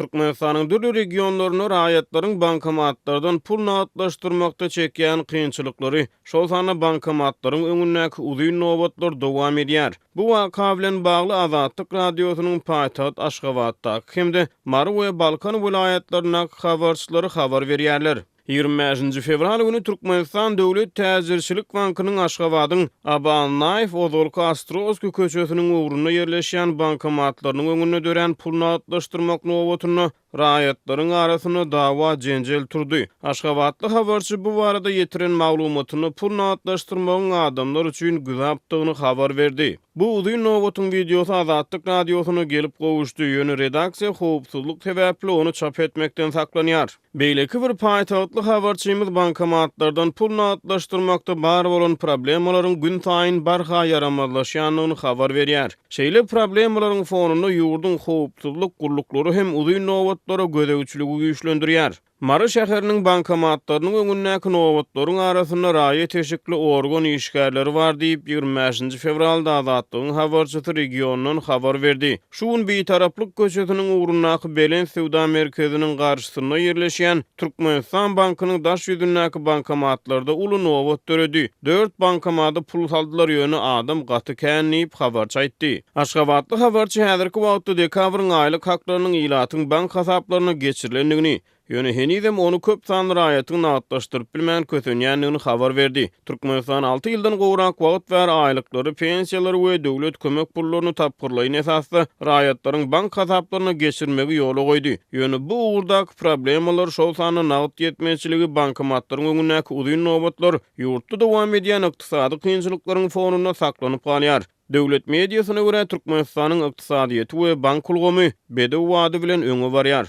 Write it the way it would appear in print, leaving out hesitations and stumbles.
Türkmenistanyň dürli regionlarynda raýatlaryň bankomatlardan pul nagtlaşdyrmakda çekýän kynçylyklary, şol sanda bankomatlaryň öňündäki uzyn nobatlar dowam edýär. Bu waka bilen bagly Azatlyk Radiosynyň paýtagt Aşgabatdaky hem-de Mary we Balkan welaýatlaryndaky habarçylary habar berýärler. 25-nji fewral güni Türkmenistan döwlet täjirçilik bankynyň Aşgabadyň Aba Annaýew ozalky Ostrowskiý köçesiniň ugrunda ýerleşýän bankomatlarynyň öňünde dörän pul nagtlaşdyrmak nobatynda raýatlaryň arasynda dawa-jenjel turdy. Aşgabatly habarçy bu barada ýetiren maglumatynda pul nagtlaşdyrmagyň adamlar üçin güzapdygyny habar berdi. Bu uzyn nobatyň wideosy Azatlyk Radiosyna gelip gowuşdy, ýöne redaksiýa howpsuzlyk sebäpli ony çap etmekden saklanýar. Beýleki bir paýtagtly habarçymyz bankomatlardan pul nagtlaşdyrmakda bar bolan problemalaryň günsaýyn barha ýaramazlaşýandygyny habar berýär. Şeýle problemalaryň fonunda ýurduň howpsuzlyk gulluklary hem uzyn nobatlara gözegçiligi güýçlendirýär. Mary şäheriniň bankomatlarynyň öňündäki nobatlaryň arasynda raýat eşikli organ işgärleri bar diýip, 25-nji fewralda Azatlygyň habarçysy regiondan habar berdi. Şu gün Bitaraplyk köçesiniň ugrundaky Belent söwda merkeziniň garşysynda ýerleşýän Türkmenistan bankynyň daş ýüzündäki bankomatlarda uly nobat döredi. Dört bankomada pul saldylar, ýöne adam gaty kän diýip, habarçy aýtdy. Aşgabatly habarçy häzirki wagtda dekabryň aýlyk haklarynyň ilatyň bank hasaplaryna geçirilendigini, ýöne henizem ony köp sanly raýatyň nagtlaşdyryp bilmän kösenýändigini habar berdi. Türkmenistan alty ýyldan gowrak wagt bäri aýlyklary, pensiýalary we döwlet kömek pullaryny tapgyrlaýyn esasda raýatlaryň bank hasaplaryna geçirmegi ýola goýdy. Ýöne bu ugurdaky problemalar, şol sanda nagt ýetmezçiligi, bankomatlaryň öňündäki uzyn nobatlar ýurtda dowam edýän ykdysady kynçylyklaryň fonunda saklanyp galýar. Döwlet mediasyna görä, Türkmenistanyň ykdysadyýeti we bank ulgamy bedew bady bilen öňe barýar.